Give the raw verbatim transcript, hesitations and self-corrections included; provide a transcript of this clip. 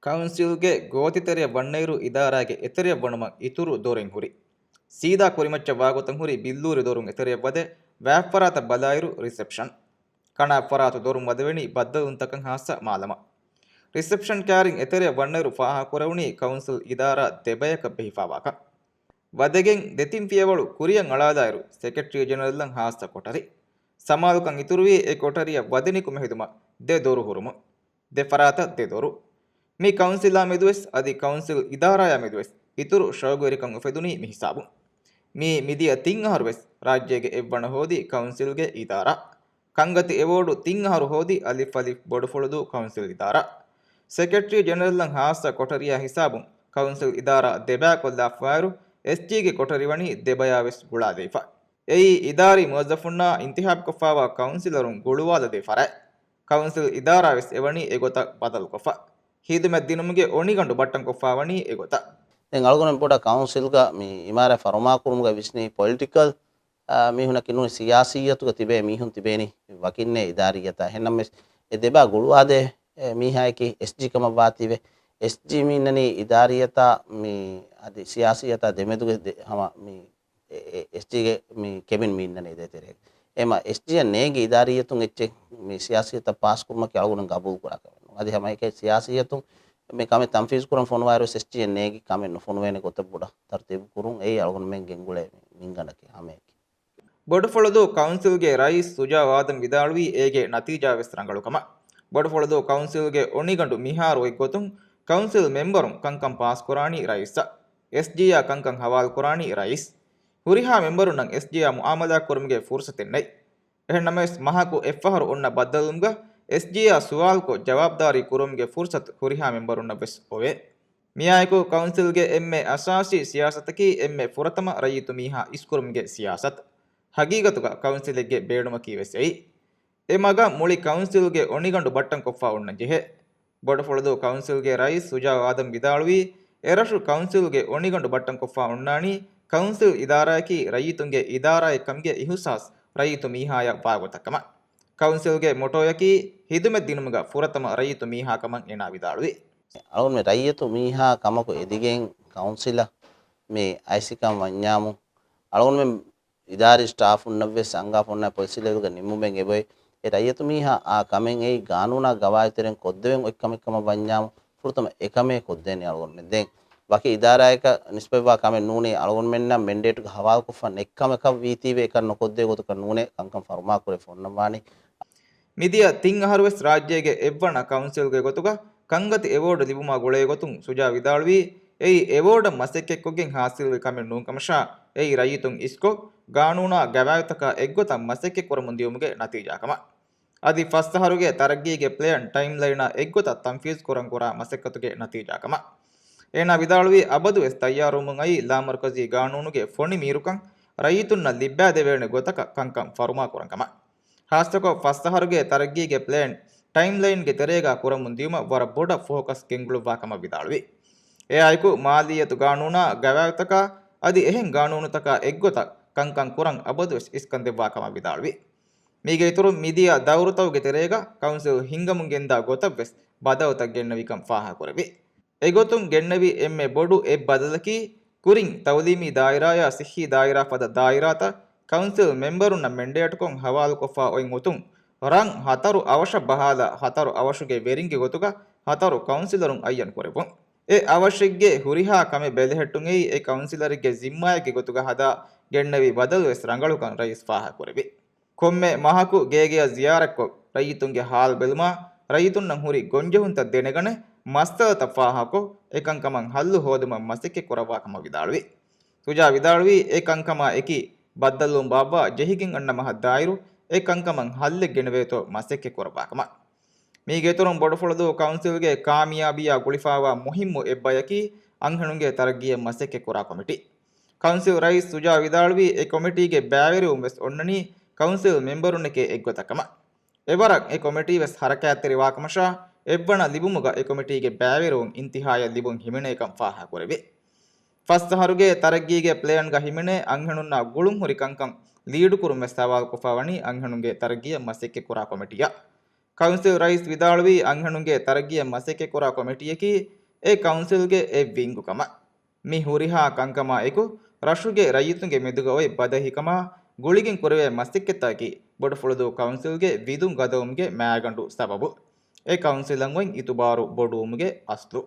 ކައުންސިލްގެ ގޯތިތެރެއަށް ވަންނައިރު އިދާރާގެ އެތެރެއަށް ވަނުމަށް އިތުރު ދޮރެއް ހުރި. ސީދާ ކުރިމައްޗަށް ވާގޮތަށް ހުރި ބިއްލޫރި ދޮރުން އެތެރެއަށް ވަދެ، ވާތްފަރާތަށް ބަލާއިރު ރިސެޕްޝަން. ކަނާ ފަރާތު ދޮރުން ވަދެވެނީ ބައްދަލުވުންތަކަށް ހާއްސަ މާލަމާ. ރިސެޕްޝަން ކާރިން އެތެރެއަށް ވަންނައިރު ފާހަގަކުރެވުނީ ކައުންސިލް އިދާރާ ދެބަޔަކަށް ބެހިފާވާކަން. ވަދެގެން ދެތިން ފިޔަވަޅު ކުރިއަށް އަޅާލާއިރު، ސެކްރެޓަރީ ޖެނެރަލްއަށް ހާއްސަ ކޮޓަރި. ސަމާލުކަން އިތުރުވީ އެ ކޮޓަރިއަށް ވަދެ ނިކުމެ ހެދުމަށް ދެ ދޮރު ހުރުމުން. ދެ ފަރާތަށް ދެ ދޮރު. މި ކައުންސިލާ މެދުވެސް އަދި ކައުންސިލް އިދާރާޔާ މެދުވެސް އިތުރު ޝައުގުވެރިކަން އުފެދުނީ މި ހިސާބުން. މީ މިދިޔަ ތިން އަހަރުވެސް ރާއްޖޭގެ އެއްވަނަ ހޯދި ކައުންސިލްގެ އިދާރާ. ކަންގަތި އެވޯޑު ތިން އަހަރު ހޯދި އަލިފް އަލިފް ބޮޑުފުޅުދޫ ކައުންސިލް އިދާރާ. ސެކްރެޓަރީ ޖެނެރަލްއަށް ހާއްސަ ކޮޓަރިއާ ހިސާބުން ކައުންސިލް އިދާރާ ދެބައިކޮށްލާފައިރު، އެސްޖީގެ ކޮޓަރި ވަނީ ދެބަޔާވެސް ގުޅާލައިފަ. އެއީ އިދާރީ މުވައްޒަފުންނާ އިންތިހާބުކޮށްފާވާ ކައުންސިލަރުން ގުޅުވާލަދޭ ފަރާތް. ކައުންސިލް އިދާރާވެސް އެވަނީ އެގޮތަށް ބަދަލުކޮށްފަ. ހިދުމަތް ދިނުމުގެ އޮނިގަނޑު ބައްޓަންކޮށްފާވަނީ އެގޮތަށް. ދެން އަޅުގަނޑު ބޮޑަށް ކައުންސިލްގަ މި އިމާރާތް ފަރުމާކުރުމުގަ ވިސްނީ ޕޮލިޓިކަލް، އާ، މީހުނަކީ ނޫނީ ސިޔާސީއްޔަތުގަ ތިބޭ މީހުން ތިބޭނީ ވަކިންނޭ އިދާރީއްޔަތާ. އެހެންނަމަވެސް އެ ދެބާ ގުޅުވާދޭ އެ މީހާއަކީ އެސްޖީ ކަމަށް ވާތީވެ، އެސްޖީ މި އިންނަނީ އިދާރީއްޔަތާ މި އަދި ސިޔާސީއްޔަތާ ދެމެދުގެ ދެ-، ހަމަ މި އެ-، އެ-، އެސްޖީގެ މި ކެބިން މި އިންނަނީ ދޭތެރޭގަ. އެމަ އެސްޖީއަށް ނޭނގި އިދާރީއްޔަތުން އެއްޗެއް މި ސިޔާސީއްޔަތަށް ޕާސް ކުރުމަކީ އަޅުގަނޑު ގަބޫލު ކުރާ ކަމެއް ނޫން. އަދި ހަމައެކަނި ސިޔާސީއްޔަތުން މި ކަމެއް ތަންފީޒު ކުރަން ފޮނުވާއިރުވެސް އެސްޖީއެއް ނޭނގި ކަމެއް ނުފޮނުވޭނެ ގޮތަށް ބޮޑަށް ތަރުތީބު ކުރުން. އެއީ އަޅުގަނޑުމެން ގެންގުޅޭ މި-، މިންގަނޑަކީ ހަމައެކަނި. ބޮޑުފުޅުދޫ ކައުންސިލްގެ ރައީސް ސުޖާ އާދަމް ވިދާޅުވީ އޭގެ ނަތީޖާވެސް ރަނގަޅު ކަމަށް. ބޮޑުފުޅުދޫ ކައުންސިލްގެ އޮނިގަނޑު މިހާރު އޮތްގޮތުން ކައުންސިލް މެމްބަރުން ކަންކަން ޕާސްކުރާނީ ރައީސްއަށް. އެސްޖީއާ ކަންކަން ހަވާލުކުރާނީ ރައީސް. ހުރިހާ މެމްބަރުންނަށް އެސްޖީއާ މުއާމަލާ ކުރުމުގެ ފުރުސަތެއް ނެތް. އެހެންނަމަވެސް، މަހަކު އެއްފަހަރު އޮންނަ ބައްދަލުވުމުގަ އެސްޖީއާ ސުވާލުކޮށް، ޖަވާބުދާރީ ކުރުމުގެ ފުރުސަތު ހުރިހާ މެމްބަރުންނަށްވެސް އޮވޭ. މިއާއެކު، ކައުންސިލްގެ އެންމެ އަސާސީ ސިޔާސަތަކީ އެންމެ ފުރަތަމަ ރައްޔިތު މީހާ އިސްކުރުމުގެ ސިޔާސަތު. ހަގީގަތުގަ ކައުންސިލެއްގެ ބޭނުމަކީވެސް އެއީ. އެ މަގަށް މުޅި ކައުންސިލްގެ އޮނިގަނޑު ބައްޓަންކޮށްފަ އޮންނަން ޖެހޭ. ބޮޑުފުޅުދޫ ކައުންސިލްގެ ރައީސް ސުޖާ އާދަމް ވިދާޅުވީ، އެރަށު ކައުންސިލްގެ އޮނިގަނޑު ބައްޓަންކޮށްފަ އޮންނާނީ ކައުންސިލް އިދާރާއަކީ ރައްޔިތުންގެ އިދާރާއެއްކަމުގެ އިހުސާސް ރައްޔިތު މީހާޔަށް ވާގޮތަށްކަމަށް. ކައުންސިލްގެ މޮޓޯއަކީ ހިދުމަތް ދިނުމުގަ ފުރަތަމަ ރައްޔިތު މީހާކަމަށް އޭނާ ވިދާޅުވި. އަޅުގަނޑުމެން ރައްޔިތު މީހާ ކަމަކު އެދިގެން ކައުންސިލަށް މި އައިސިކަން ވަންޏާމު، އަޅުގަނޑުމެން އިދާރީ ސްޓާފުންނަށްވެސް އަންގާފަ އޮންނަ ޕޮލިސީ ލެވެލްގަ ނިންމުމެއް އެބައޮތް. އެ ރައްޔިތު މީހާ އާ ކަމެއް އެއީ ގާނޫނާ ގަވާއިދު ތެރެއިން ކޮށްދެވެން އޮތް ކަމެއް ކަމަށް ވަންޏާމު، ފުރަތަމަ އެކަމޭ ކޮށްދޭނީ އަޅުގަނޑުމެން. ދެން ވަކި އިދާރާއަކަށް ނިސްބަތްވާ ކަމެއް ނޫނީ، އަޅުގަނޑުމެންނަށް މެންޑޭޓްގަ ހަވާލުކޮށްފަ ނެތް ކަމަކަށް ވީތީވެ އެކަން ނުކޮށްދޭ ގޮތަކަށް ނޫނޭ ކަންކަން ފަރުމާކުރެވިފަ އޮންނަންވާނީ. މިދިޔަ ތިން އަހަރުވެސް ރާއްޖޭގެ އެއްވަނަ ކައުންސިލްގެ ގޮތުގަ ކަންގަތި އެވޯޑު ލިބުމާ ގުޅޭގޮތުން ސުޖާ ވިދާޅުވީ، އެއީ އެވޯޑަށް މަސައްކަތްކޮށްގެން ހާސިލްވި ކަމެއް ނޫންކަމަށާ، އެއީ ރައްޔިތުން އިސްކޮށް، ގާނޫނާ ގަވާއިދުތަކާ އެއްގޮތަށް މަސައްކަތްކުރަމުން ދިޔުމުގެ ނަތީޖާކަމަށް. އަދި ފަސް އަހަރުގެ ތަރައްގީގެ ޕްލޭން ޓައިމްލައިނާ އެއްގޮތަށް ތަންފީޒުކުރަން ކުރާ މަސައްކަތުގެ ނަތީޖާކަމަށް. އޭނާ ވިދާޅުވީ، އަބަދުވެސް ތައްޔާރުވަމުން އައީ ލާމަރުކަޒީ ގާނޫނުގެ ފޮނި މީރުކަން ރައްޔިތުންނަށް ލިއްބާދެވޭނެ ގޮތަކަށް ކަންކަން ފަރުމާކުރަން ކަމަށް. ހާއްސަކޮށް ފަސް އަހަރުގެ ތަރައްގީގެ ޕްލޭން ޓައިމްލައިންގެ ތެރޭގަ ކުރަމުން ދިޔުމަށް ވަރަށް ބޮޑަށް ފޯކަސް ގެންގުޅުއްވާ ކަމަށް ވިދާޅުވި. އެއާއެކު، މާލިއްޔަތު ގާނޫނާ ގަވާއިދުތަކާ އަދި އެހެން ގާނޫނުތަކާ އެއްގޮތަށް ކަންކަން ކުރަން އަބަދުވެސް އިސްކަންދެއްވާ ކަމަށް ވިދާޅުވި. މީގެ އިތުރުން މިދިޔަ ދައުރުތަކުގެ ތެރޭގަ ކައުންސިލް ހިންގަމުން ގެންދާ ގޮތަށްވެސް ބަދަލުތައް ގެންނެވިކަން ފާހަގަކުރެވި. އެގޮތުން ގެންނެވި އެންމެ ބޮޑު އެއް ބަދަލަކީ، ކުރިން ތައުލީމީ ދާއިރާޔާ ސިއްހީ ދާއިރާ ފަދަ ދާއިރާތައް ކައުންސިލް މެމްބަރުންނަށް މެންޑޭޓުކޮށް ހަވާލުކޮށްފާ އޮތް ގޮތުން، ރަން ހަތަރު އަވަށަށް ބަހާލާ ހަތަރު އަވަށުގެ ވެރިންގެ ގޮތުގަ ހަތަރު ކައުންސިލަރުން އައްޔަން ކުރެއްވުން. އެ އަވަށެއްގެ ހުރިހާ ކަމެއް ބެލެހެއްޓުން އެއީ އެ ކައުންސިލަރެއްގެ ޒިންމާއެއްގެ ގޮތުގަ ހަދާ ގެންނެވި ބަދަލުވެސް ރަނގަޅުކަން ރައީސް ފާހަގަކުރެއްވި. ކޮންމެ މަހަކު ގޭގެއަށް ޒިޔާރަތްކޮށް، ރައްޔިތުންގެ ހާލު ބެލުމާ، ރައްޔިތުންނަށް ހުރި ގޮންޖެހުންތައް ދެނެގަނެ، މައްސަލަތައް ފާހަގަކޮށް، އެކަންކަމަށް ހައްލު ހޯދުމަށް މަސައްކަތް ކުރައްވާ ކަމަށް ވިދާޅުވި. ސުޖާ ވިދާޅުވީ، އެ ކަންކަމާ އެކީ، ބައްދަލުވުން ބާއްވާ ޖެހިގެން އަންނަ މަހަށް ދާއިރު، އެ ކަންކަމަށް ހައްލެއް ގެނެވޭތޯ މަސައްކަތް ކުރައްވާ ކަމަށް. މީގެ އިތުރުން ބޮޑުފުޅުދޫ ކައުންސިލްގެ ކާމިޔާބީއާ ގުޅިފާވާ މުހިއްމު އެއްބަޔަކީ، އަންހެނުންގެ ތަރައްގީއަށް މަސައްކަތް ކުރާ ކޮމިޓީ. ކައުންސިލް ރައީސް ސުޖާ ވިދާޅުވީ، އެ ކޮމިޓީގެ ބައިވެރިވުން ވެސް އޮންނަނީ ކައުންސިލް މެމްބަރުންނެކޭ އެއްގޮތަށް ކަމަށް. އެވަރަށް އެ ކޮމިޓީ ވެސް ހަރަކާތްތެރި ވާކަމަށާ، އެއްވަނަ ލިބުމުގަ އެ ކޮމިޓީގެ ބައިވެރިވުން އިންތިހާޔަށް ލިބުން ހިމެނޭކަން ފާހަގަކުރެވި. ފަސް އަހަރުގެ ތަރައްގީގެ ޕްލޭންގަ ހިމެނޭ އަންހެނުންނާ ގުޅުންހުރި ކަންކަން ލީޑުކުރުން ވެސް ހަވާލުކޮށްފަ ވަނީ އަންހެނުންގެ ތަރައްގީއަށް މަސައްކަތް ކުރާ ކޮމިޓީއަށް. ކައުންސިލް ރައީސް ވިދާޅުވީ، އަންހެނުންގެ ތަރައްގީއަށް މަސައްކަތްކުރާ ކޮމިޓީއަކީ އެ ކައުންސިލްގެ އެއް ވިންގު ކަމަށް. މި ހުރިހާ ކަންކަމާ އެކު، ރަށުގެ ރައްޔިތުންގެ މެދުގަ އޮތް ބަދަހިކަމާ ގުޅިގެން ކުރެވޭ މަސައްކަތްތަކަކީ ބޮޑުފުޅުދޫ ކައުންސިލްގެ ވިދުން ގަދަވުމުގެ މާގަނޑު ސަބަބު. އެ ކައުންސިލަށް އޮތް އިތުބާރު ބޮޑުވުމުގެ އަސްލު.